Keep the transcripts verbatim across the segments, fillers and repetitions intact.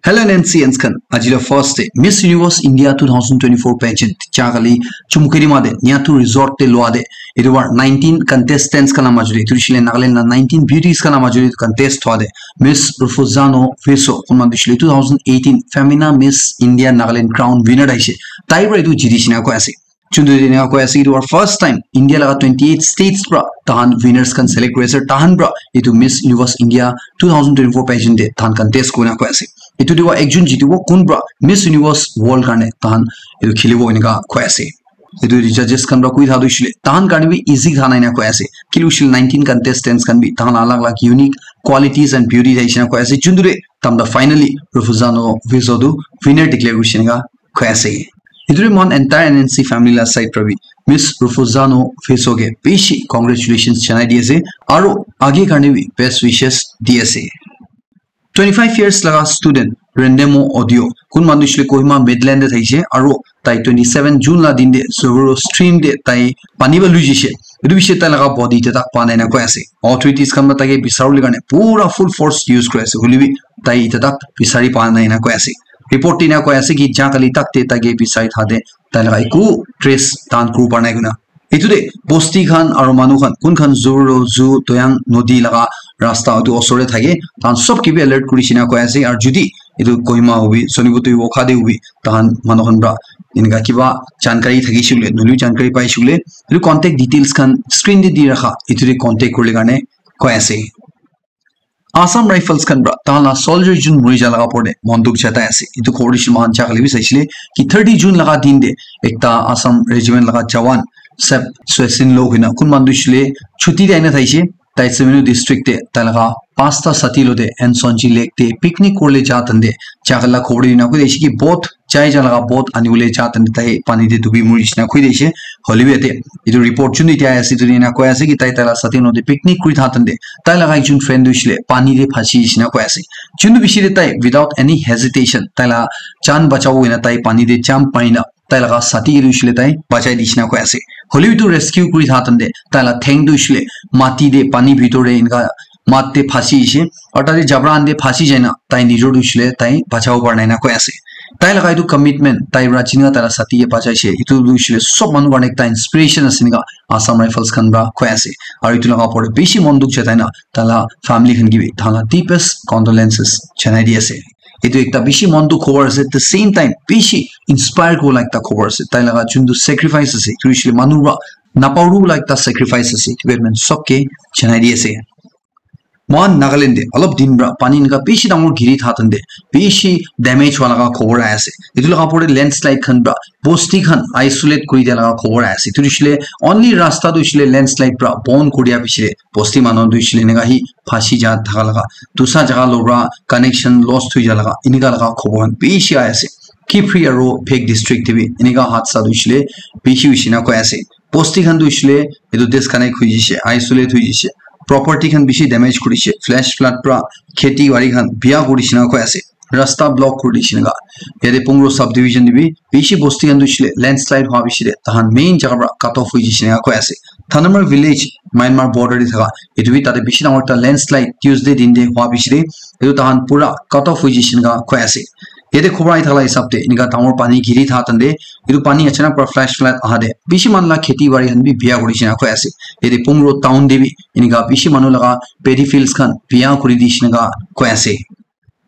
Hello N C Ns khan, aji la first day Miss Universe India two thousand twenty-four pageant cha kali Chumkarima de Nyatu Resort te lua de, etu war nineteen contestants khan la majuli, etu shile Nagaland la nineteen beauties khan la majuli contest hua de Miss Rufuzano Veso, kunman tu shile two thousand eighteen Femina Miss India Nagaland crown winner aise, tai para etu jiti shina koi ase. Chuntu de eneka koi ase, etu our first time India laga twenty eight states pra tahan winners khan select kuri ase, tahan pra etu Miss Universe India two thousand twenty-four pageant de tahan contest kurina koi ase. Etu de wa ekjun jitibo, kun pra Miss Universe World karne tahan etu khelibo eneka koi ase. Etu judges khan pra koi tha tu shile tahan karne bi easy tha nai na koi ase. Kile shile nineteen contestants khan bi tahan alag alag unique qualities and beauty thaishe na koi ase. Chuntu de tamda finally Rufuzano Veso tu winner declare kuri shina koi ase. Etu de mon entire N N C family la side pra bi Miss Rufuzano Veso ke bishi congratulations janai di ase, aro age karne bi best wishes di ase. Twenty-five years laga student Rendemo Audio, kun manu shile Kohima Midland de thaise, aro tai twenty-seven June la din de Zoboro stream de tai pani ba lui jise. Etu bishi tai laga body te tak pa nai na koi ase. Authorities khan ba tai ke bisaribole karne pura full force use kuri ase, hoile bi tai ita tak bisari pa nai na koi ase. Report tina koi ase ki ja kali tak te tai ke bisari tha de tai laga eku trace tahan kuri pa nai kuna. Etu de bosti khan aro manu khan kun khan Zoboro, Zoo, Toyang nodi laga rasta etu osor de thake, tahan sob ke bi alert kuri shina koi ase. Aro judi etu Kohima hobi, Sonibutui Wokha de hobi, tahan manu khan pra eneka kiba jankari thakishe koile, nohoilebi jankari paishe koile, etu contact details khan screen de di rakha, etu de contact kuribole karne koi ase. Assam Rifles khan pra tahan la soldier jun muri ja laga opor de mon dukh jatai ase. Etu khobor de moikhan ja kali bi saishe ki thirty June laga din de ekta Assam regiment laga jawan Sep Swesin lo hoina kun manu shile chuti de aina thaishe, tai Suminu district de tai laga pasta sati lo de Ensonji Lake de picnic kuribole ja tan de ja kala khobor de na koi ase ki boat jai ja laga boat ani bole ja tan de tai pani de dubi muri jisna koi de ase. Hoile bi yate etu report chun de ase, etu de na koi ase ki tai tai la sati lo de picnic kuri tha tan de tai laga ekjun friend tu shile pani de phasi jisna koi ase. Chun tu bishi de tai without any hesitation tai la jan bachabo hoina tai pani de jump mari na tai laga sati ke tu shile tai bachai dishina koi ase. Hoile bi tu rescue kuri tha tan de tai la theng tu shile mati de pani bitor de eneka mat de phasi ase. Aru tate jabra khan de phasi jai na tai nijor tu shile tai bachabo para nai na koi ase. Tai laga etu commitment, tai para jina tai la sati ke bachai se, etu tu shile sob manu karne ekta inspiration ase eneka Assam Rifles khan para koi ase. Aru etu laga opor de bishi mon dukh jatai na tai la family khan ke bi tai la deepest condolences janai di ase. Etu ekta bishi mon dukh khobor ase, at the same time bishi inspire kuribo laga ekta khobor ase. Tai laga juntu sacrifice ase, etu hoishe manu para naparibo laga ekta sacrifice ase, etu hoishe sob ke janai di ase. Mohan Nagaland de olop din para pani eneka bishi dangor giri tha tan de bishi damage hua laga khobor ahi ase. Etu laga opor de landslide khan para bosti khan isolate kuri dia laga khobor ahi ase. Etu hoishe only rasta tu hoishe landslide para bon kuri dia piche de bosti manu tu hoishe eneka hi phasi ja thaka laga, dusa jaga lo para connection lost hoi ja laga, eneka laga khobor khan bishi ahi ase. Kiphire aru Phek district te bi eneka hadsa tu hoishe bishi hoishe na koi ase. Bosti khan tu hoishe etu disconnect hoi jishe, isolate hoi jishe. Property khan bishi damage kuri dishe. Flash flood para kheti bari khan biya kuri dishe na koi ase. Rasta block kuri dishe eneka. Yate Pungro subdivision te bi bishi bosti khan tu hoishe landslide hua piche de tahan main jaga para cut off hoi jishe eneka koi ase. Thanamar village Myanmar border te thaka, etu bi tate bishi dangor ekta landslide Tuesday din te hua piche de etu tahan pura cut off hoi jishe eneka koi ase. Yate khobor ahi thaka la hisab te eneka dangor pani giri tha tan de etu pani achanak para flash flood aha de bishi manu la kheti bari khan bi biya kuri dishe eneka koi ase. Yate Pungro town te bi eneka bishi manu laga paddy fields khan biya kuri dishe eneka koi ase.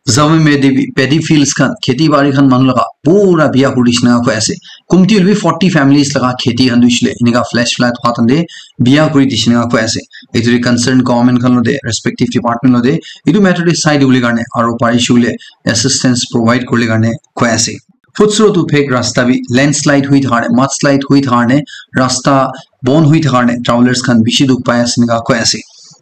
Zawame te bi paddy fields khan, kheti bari khan manu laga pura biya kuri dishe eneka koi ase. Kumti hoile bi forty families laga kheti khan tu hoishe eneka flash flood hua tan de biya kuri dishe eneka koi ase. Etu de concern government khan lo de, respective department lo de, etu matter de sai dibole karne aru parishe koile assistance provide kuribole karne koi ase. Futsro tu Phek rasta bi landslide hoi thaka karne, mudslide hoi thaka karne, rasta bon hoi thaka karne travelers khan bishi dukh pai ase eneka koi ase.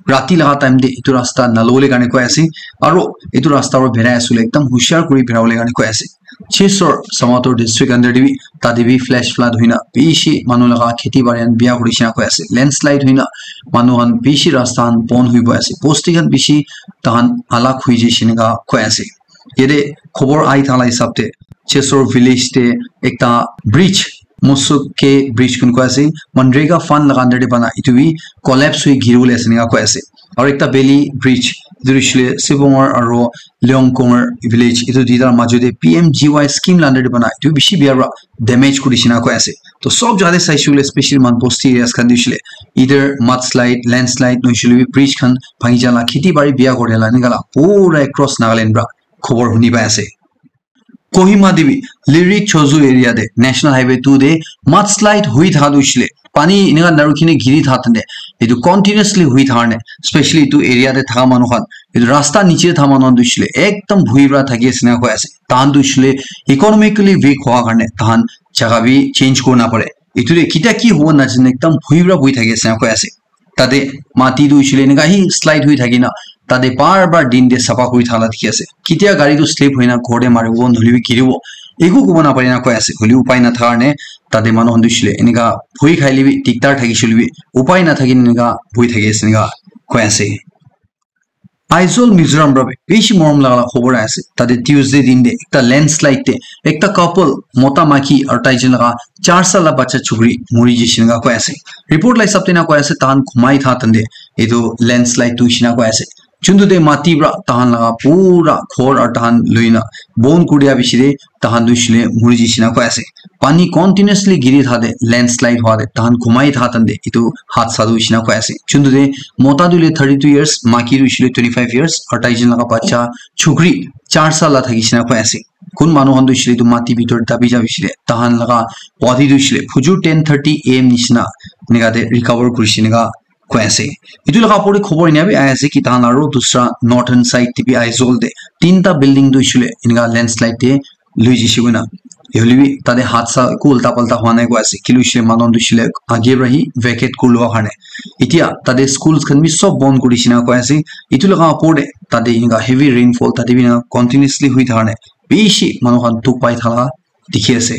Rati laga time te etu rasta nalobole karne koi ase, aru etu rasta para berai ase koile ekdam hushar kuri berabole karne koi ase. Chisor Samator district under te bi tate bi flash flood hoina bishi manu laga kheti bari khan biya kuri dishe eneka koi ase. Landslide hoina manu khan bishi rasta khan bon hoi bohi ase. Bosti khan bishi tahan alak hoi jai dishe eneka koi ase. Yate khobor ahi thaka la hisab te Chesor village te ekta bridge, Mosuk ke bridge kun koi ase, Manrega fund laga under te bana, etu bi collapse hoi giri bole ase eneka koi ase. Aru ekta beli bridge, Etu hoishe le Sibongar aro Leongkonger village, etu duita la majo te P M G Y scheme la under te bana, etu bishi bia pra damage kuri dishina koi ase. To sob jaga te saishe koile, specially moikhan bosti areas khan te hoishe le either mudslide, landslide, nohoishe le bi bridge khan bhangi ja la, kheti bari bia kuri la, enika la pura across Nagaland pra khobor huni pai ase. Kohima te bi Lirik Chozu area te National Highway two te mudslide hui thaka tu hoishe le pani enika narukhi ne giri thaka tante etu continuously hui thaka ne, specially etu area te thaka manu khan, etu rasta niche te thaka manu khan tu hoishe le ekdam bhui pra thaki ase na koi ase. Tahan tu hoishe le economically weak howa karne tahan jaga bi change kuri na pare. Etu te ketia ki hobo najane ekdam bhui pra bhui thaki ase na koi ase. Tate mati tu hoishe le enika hi slide hui thaki na, tate bar bar din te sapha kuri thala dikhi ase. Ketia gari tu slip hoi na ghor te maribo, nohoile bi giribo, eku kobo napare na koi ase. Hoile upai nathaka karne tate manu khan tu hoishe le enika bhui khai le bi dikdar thakishe le bi upai nathaki na enika bhui thaki ase enika koi ase. Aizawl, Mizoram pra bi bishi morom laga khobor ahi ase. Tate Tuesday din te ekta landslide te ekta couple, mota maiki aru tai jon laga char sal la bacha chukri muri jishe enika koi ase. Report la hisab te enika koi ase, tahan ghumai tha tante etu landslide tu hoishe enika koi ase. Chuntu te mati pra tahan laga pura ghor aru tahan lui na bon kuri dia bishi te tahan tu hoishe le muri jishe enika koi ase. Pani continuously giri thaka te, landslide hwa te, tahan ghumai thaka tante etu hadsa tu hoishe enika koi ase. Chuntu te mota tu hoile thirty two years, maiki tu hoishe le twenty five years, aru tai jon laga bacha chukri char sal la thakishe enika koi ase. Kun manu khan tu hoishe le etu mati bitor te dabi ja hoishe le, tahan laga wadi tu hoishe le phujur ten thirty A M nishina enika te recover kurishe enika koi ase. Etu laga opor te khobor enia bi ahi ase ki tahan aro dusra northern side te bi Aizawl te tinta building tu hoishe le enika landslide te lui jishe koina. Hoile bi tate hadsa eku ulta palta hwa nai koi ase. Kile hoishe le manu khan tu hoishe le age pra hi vacate kuri lua karne. Etia tate schools khan bi sob bon kuri dishina koi ase. Etu laga opor te tate enika heavy rainfall tate bi enika continuously hui thaka karne bishi manu khan dukh pai thaka dikhi ase.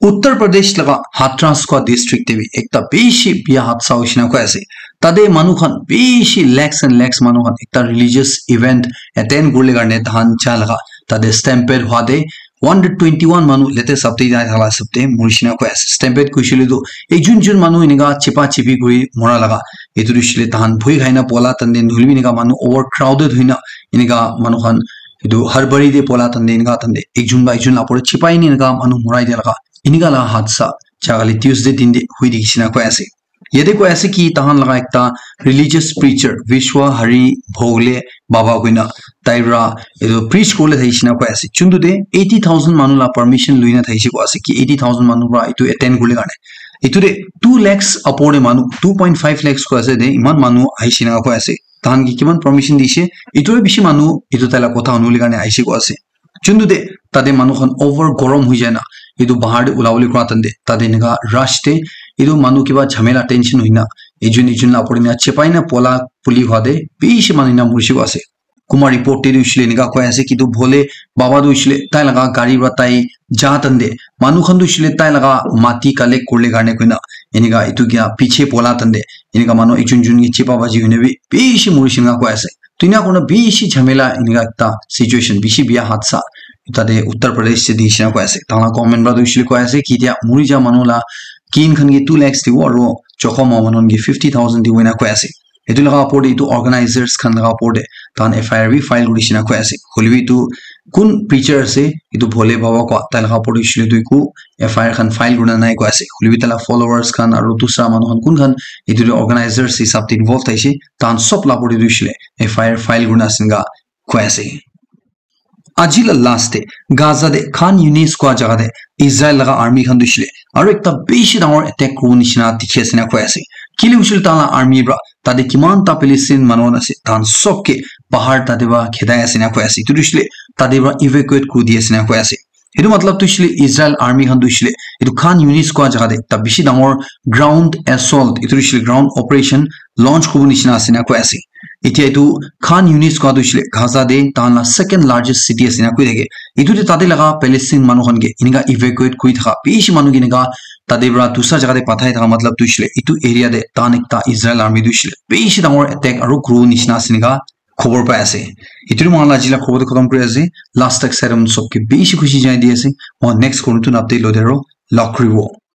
Uttar Pradesh laga Hathras koi district te bi ekta bishi bia hadsa hoishe enika koi ase. Tate manu khan bishi lakhs and lakhs manu khan ekta religious event attend kuribole karne tahan ja laga tate stampede hwa te one hundred twenty one manu latest update ahi thaka la hisab te murishe enika koi ase. Stampede koishe le tu ekjon jon manu enika chipa chipi kuri mora laga, etu tu hoishe le tahan bhoi khai na pola tante nohoile bi enika manu overcrowded hoi na enika manu khan etu harbari te pola tante enika tante ekjon ba ekjon la opor te chipai ne enika manu morai dia laga enika la hadsa jagale Tuesday din te hui dikhi dishina koi ase. Yate koi ase ki tahan laga ekta religious preacher Vishwa Hari Bhogle Baba koina tai pra etu preach kuribole thakishe enika koi ase. Chuntu te eighty thousand manu la permission lui na thakishe koi ase ki eighty thousand manu pra etu attend kuribole karne. Etu te two lakhs opor te manu, two point five lakhs koi ase te eman manu ahishe enika koi ase. Tahan ki kiman permission dishe, etu bishi manu etu tai la kotha hunibole karne ahishe koi ase. Chuntu te tate manu khan over gorom hoi jai na etu bahar te ulabole kura tante tate enika rush te etu manu kiba jhamela tension hoi na ekjon ekjon la opor te enika chipai na pola puli hwa te bishi manu enika murishe koi ase. Kunba report te tu hoishe le enika koi ase ki tu Bhole Baba tu hoishe le tai laga gari pra tai ja tante manu khan tu hoishe le tai laga mati collect kuribole karne koina enika etu kya piche pola tante enika manu ekjon jon ke chipa baji hoina bi bishi murishe enika koi ase. To enika kurina bishi jhamela enika ekta situation, bishi bia hadsa tate Uttar Pradesh te dikhi nishina koi ase. Tahan la government pra tu hoishe le koi ase ki etia muri ja manu la kin khan ke two lakhs dibo aro jokhom hwa manu khan ke fifty thousand dibo enika koi ase. Etu laga opor te etu organizers khan laga opor te tahan F I R bi file kuri dishina koi ase. Hoile bi etu kun preacher ase, etu Bhole Baba koi tai laga opor te hoishe le tu eku F I R khan file kurina nai koi ase. Hoile bi tai la followers khan aro dusra manu khan kun khan etu te organizers hisab te involve thaishe, tahan sob la opor te tu hoishe le F I R file kurina ase enika koi ase. Aji la last te Gaza te Khan Yunis koi jaga te Israel laga army khan tu hoishe le aro ekta bishi dangor attack kuribo nishina dikhi ase enika koi ase. Kile hoishe le tahan la army pra tate kiman ta Palestine manu khan ase, tahan sob ke bahar tate pra khedai ase enika koi ase. Etu tu hoishe le tate pra evacuate kuri di ase enika koi ase. Etu matlab tu hoishe le Israel army khan tu hoishe le etu Khan Yunis koi jaga te ekta bishi dangor ground assault, etu tu hoishe le ground operation launch kuribo nishina ase enika koi ase. Etia etu Khan Yunis koi tu hoishe le Gaza te tahan la second largest city ase enika koi thake. Etu te tate laga Palestine manu khan ke enika evacuate kuri thaka, bishi manu ke enika tate pra dusra jaga te pathai thaka matlab tu hoishe le etu area te tahan ekta Israel army tu hoishe le bishi dangor attack aro kuribo nishina ase enika khobor pai ase. Etu tu moikhan la aji la khobor tu khatam kuri ase. Last tak sai sob ke bishi khushi janai di ase. Moikhan next khobor tu update loi de aro log kuribo.